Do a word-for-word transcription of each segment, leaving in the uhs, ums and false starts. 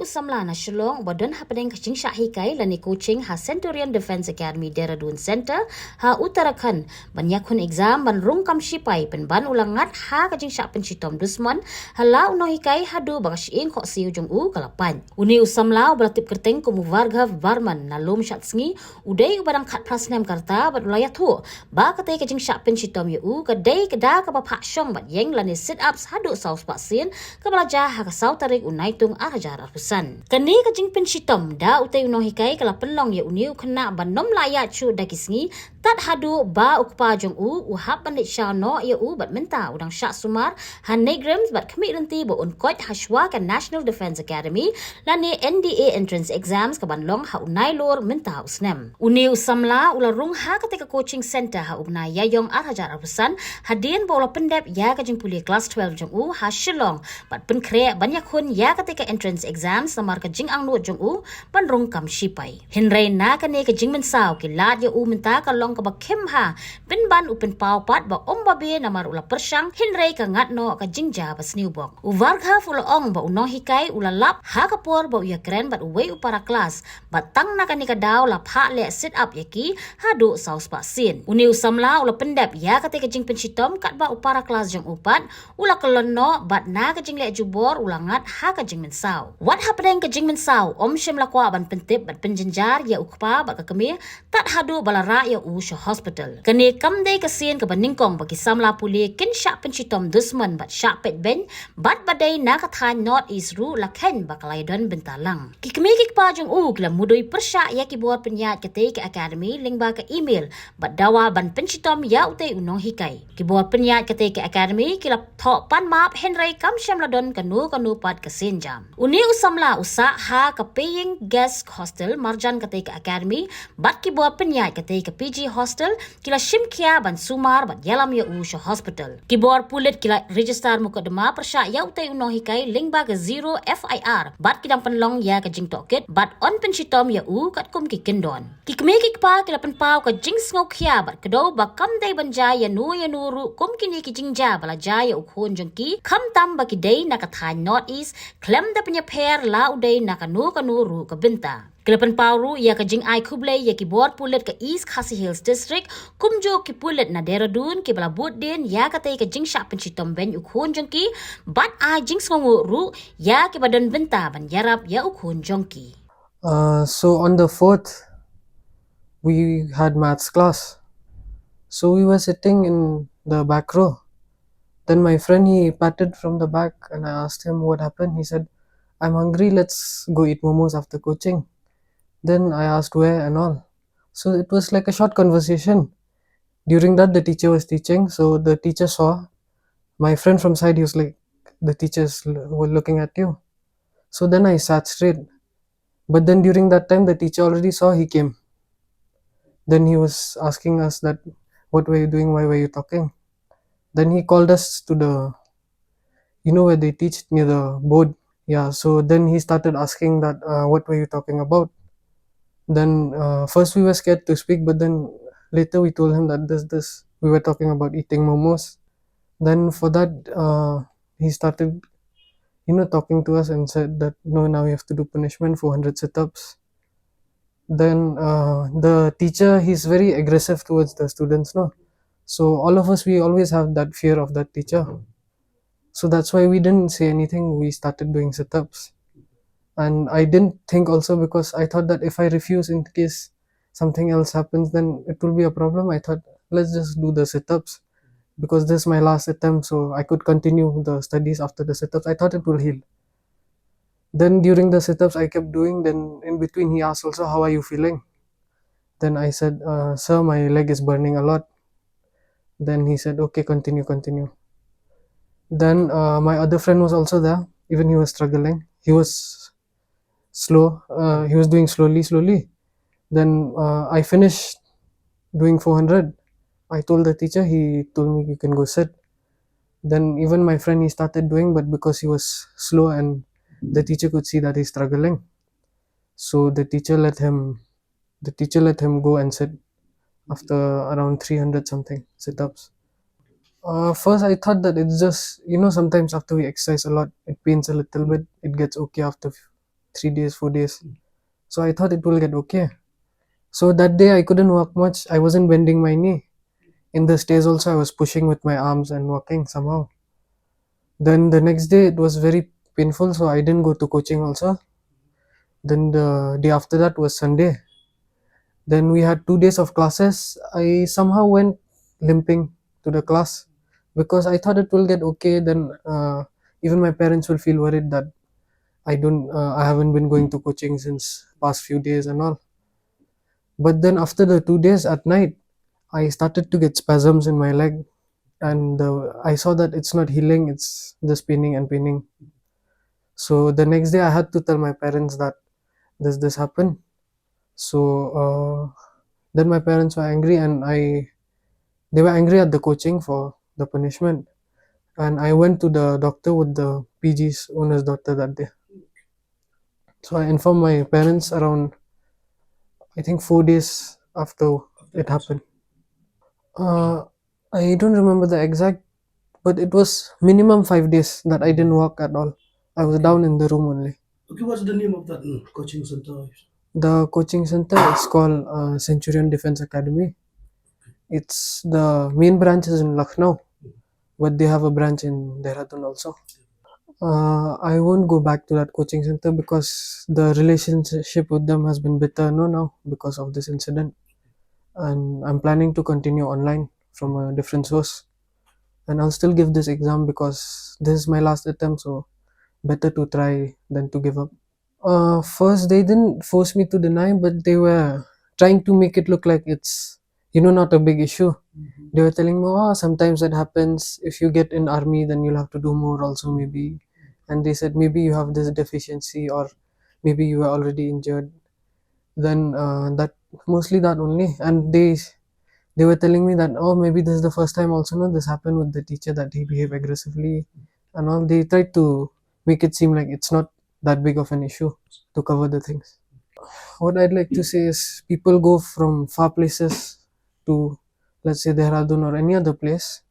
U samla na Shillong uba don hapdeng ka jingshah hikai lane coaching ha Centurion Defence Academy Dehradun Centre ha Uttarakhand ban ïakhun exam ban rung kam shipai pynban u la ngat ha ka jingshah pynshitom dusmon ha la u nonghikai haduh ba ka shyieng khohsiew jong u ka la pait. Une u samla uba la tip kyrteng kum u Varghav Barman na Lumshadsngi u dei uba dang khatphra snem ka rta bad u la ïathuh ba katei ka jingshah pynshitom ïa u ka dei ka da kaba phah shong bad ïeng lane sit ups haduh saw spah sien kaba la jia ha ka saw tarik u Naitung arhajar arphew san. Kane ka jingpynshitom da utei u nonghikai ka la pynlong ïa une u khynnah ban ym lah ïaid shuh da ki sngi tad haduh ba u kpa jong u u hap ban leit shaw noh ïa u bad mynta u dang shah sumar ha NEIGRIHMS bad khmih lynti ba un koit ha shuwa ka National Defence Academy lane N D A entrance exams kaban long ha u Nailur mynta u snem. Une u samla u la rung ha katei ka coaching centre ha u bnai Ïaïong arhajar arphew san hadien ba u la pyndep ïa ka jingpule klas twelve jong u ha Shillong bad pynkhreh ban ïakhun ïa katei ka entrance exams namar ka jingangnud jong u ban rung kam shipai. Hynrei na kane ka jingmynsaw ki lad ïa u mynta ka long kaba khim bha pynban u pynpaw pat ba um babe namar u la pyrshang hynrei ka ngat noh ka jingjia ba sniew bok. U Varghav u la ong ba u nonghikai u la lap ha ka por ba u ïakren bad uwei u para klas bad tang na kane ka daw la phah leh sit up ïa ki haduh saw spah sien. Une u samla u la pyndep ïa katei ka jingpynshitom katba u para klas jong u pat u la kyllon noh bad na ka jingleh jubor u la ngat ha ka jingmynsaw. Wat hapdeng ka jingmynsaw um shym la kwah ban pyntip bad pynjynjar ïa u kpa bad ka kmie tad haduh ba la rah ïa u sha hospital. Kane kam dei ka sien kaba nyngkong ba ki samla pule kin shah pynshitom dusmon bad shah peit beiñ bad ba dei na ka thaiñ North East ruh la kheiñ ba ka la ïadon bynta lang. Ki kmie ki kpa jong u ki la mudui pyrshah ïa ki bor pynïaid katei ka academy lyngba ka email bad dawa ban pynshitom ïa utei u nonghikai. Ki bor pynïaid katei ka academy ki la thoh pan map hynrei kam shym la don kano kano pat ka sienjam. Une u samla u sah ha ka paying guest hostel marjan katei ka academy bad ki bor pynïaid katei ka P G hostel ki la shim khia ban sumar bad ïalam ïa u sha hospital. Ki bor pulit ki la register mukotduma pyrshah ïa utei u nonghikai lyngba ka zero F I R bad ki dang pynlong ïa ka jingtohkit bad yn pynshitom ïa u katkum ki kyndon. Ki kmie ki kpa ki la pynpaw ka jingsngewkhia bad kdew ba kam dei ban jia ïano ïano ruh kum kine ki jingjia ba la jia ïa u khun jong ki khamtam ba ki dei na ka thaiñ North East khlem da pynïapher la u dei na kano kano ruh ka bynta. Ki la pynpaw ruh ïa ka jingai khublei ïa ki bor pulit ka East Khasi Hills District kumjuh ki pulit na Dehradun kiba la bud dien ïa katei ka jingshah pynshitom beiñ u khun jong ki bad ai jingsngewnguh ruh ïa kiba don bynta ban ïarap ïa u khun jong ki. Uh, so on the fourth, we had maths class. So we were sitting in the back row. Then my friend, he patted from the back and I asked him what happened. He said, "I'm hungry, let's go eat momos after coaching." Then I asked where and all. So it was like a short conversation. During that, the teacher was teaching. So the teacher saw. My friend from side, he was like, "The teachers l- were looking at you." So then I sat straight. But then during that time, the teacher already saw he came. Then he was asking us that, "What were you doing? Why were you talking?" Then he called us to the, you know, where they teach near the board. Yeah, so then he started asking that, uh, "What were you talking about?" Then uh, first we were scared to speak, but then later we told him that this, this, we were talking about eating momos. Then for that, uh, he started, you know, talking to us and said that, "No, now you have to do punishment, four hundred sit-ups." Then uh, the teacher, he's very aggressive towards the students, no? So all of us, we always have that fear of that teacher. So that's why we didn't say anything. We started doing sit-ups. And I didn't think also, because I thought that if I refuse in case something else happens, then it will be a problem. I thought, "Let's just do the sit-ups, because this is my last attempt, so I could continue the studies after the sit-ups." I thought it will heal. Then during the sit-ups, I kept doing. Then in between, he asked also, "How are you feeling?" Then I said, uh, "Sir, my leg is burning a lot." Then he said, "Okay, continue, continue." Then uh, my other friend was also there. Even he was struggling. He was slow. Uh, he was doing slowly, slowly. Then uh, I finished doing four hundred. I told the teacher. He told me, "You can go sit." Then even my friend, he started doing, but because he was slow and the teacher could see that he's struggling, so the teacher let him. The teacher let him go and sit after around three hundred something sit-ups. Uh, first, I thought that it's just, you know, sometimes after we exercise a lot, it pains a little bit. It gets okay after f- three days, four days. So I thought it will get okay. So that day I couldn't walk much. I wasn't bending my knee. In the stairs also, I was pushing with my arms and walking somehow. Then the next day it was very painful, so I didn't go to coaching also. Then the day after that was Sunday. Then we had two days of classes. I somehow went limping to the class because I thought it will get okay. Then uh, even my parents will feel worried that I don't, uh, I haven't been going to coaching since past few days and all. But then after the two days at night, I started to get spasms in my leg, and uh, I saw that it's not healing; it's just paining and paining. So the next day, I had to tell my parents that this this happened. So uh, then my parents were angry, and I they were angry at the coaching for the punishment, and I went to the doctor with the P G's owner's daughter that day. So I informed my parents around, I think, four days after it happened. Uh, I don't remember the exact, but it was minimum five days that I didn't walk at all. I was down in the room only. Okay, what's the name of that mm, coaching center? The coaching center is called uh, Centurion Defense Academy. It's the main branch is in Lucknow, but they have a branch in Dehradun also. Uh, I won't go back to that coaching center because the relationship with them has been bitter no now because of this incident. And I'm planning to continue online from a different source. And I'll still give this exam because this is my last attempt, so better to try than to give up. Uh, first, they didn't force me to deny, but they were trying to make it look like it's, you know, not a big issue. They were telling me, oh, sometimes that happens. If you get in army, then you'll have to do more also, maybe. And they said, maybe you have this deficiency, or maybe you were already injured. Then uh, that mostly that only. And they they were telling me that, oh, maybe this is the first time also, no, this happened with the teacher that he behaved aggressively and all. They tried to make it seem like it's not that big of an issue to cover the things. What I'd like to say is people go from far places to, let's say, Dehradun or any other place.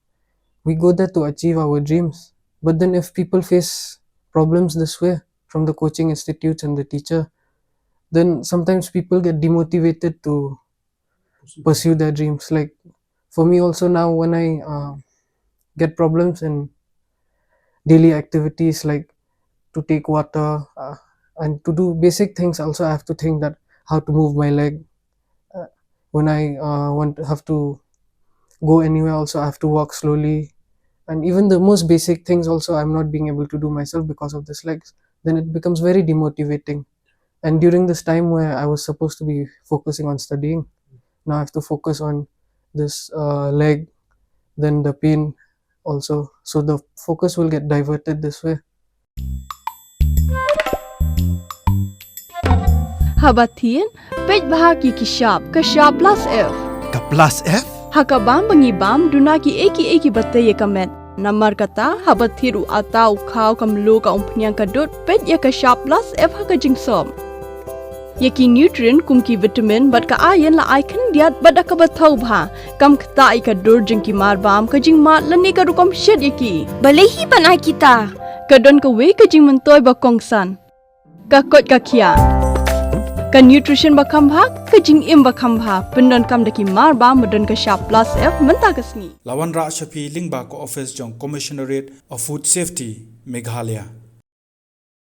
We go there to achieve our dreams. But then if people face problems this way from the coaching institutes and the teacher, then sometimes people get demotivated to pursue their dreams. Like for me also now, when I uh, get problems in daily activities like to take water uh, and to do basic things also, I have to think that how to move my leg. Uh, when I uh, want have to go anywhere also, I have to walk slowly. And even the most basic things also, I'm not being able to do myself because of this legs. Then it becomes very demotivating. And during this time where I was supposed to be focusing on studying, now I have to focus on this uh, leg, then the pain also. So the focus will get diverted this way. Haba thied, peit bha ki ki shap, ka shap plus F. Ka plus F? Ha ka bam ba ngi bam, duna ki ei ki ei ki ba tei ïa ka met. Namar kata, haba thied u ata, u khaw, ka mluh, ka umphniang, ka dud, peit ïa ka shap plus F ha ka jingsop. Ïa ki nutrient kum ki vitamin bad ka iron la ai khyndiat bad da kaba thaw bha. Kam ktah ïa ka dur jong ki mar bam, ka jingmad lane ka rukom shet ïa ki. Balei hi ban ai kita? Ka don kawei ka jingmyntoi ba kongsan. Ka koit ka khiah. Ka nutrition ba kham bha, ka jingim ba kham bha. Pyndonkam da ki mar bam ba don ka shap plus F mynta ka sngi. La wanrah sha phi lyngba ka office jong Commissionerate of Food Safety, Meghalaya.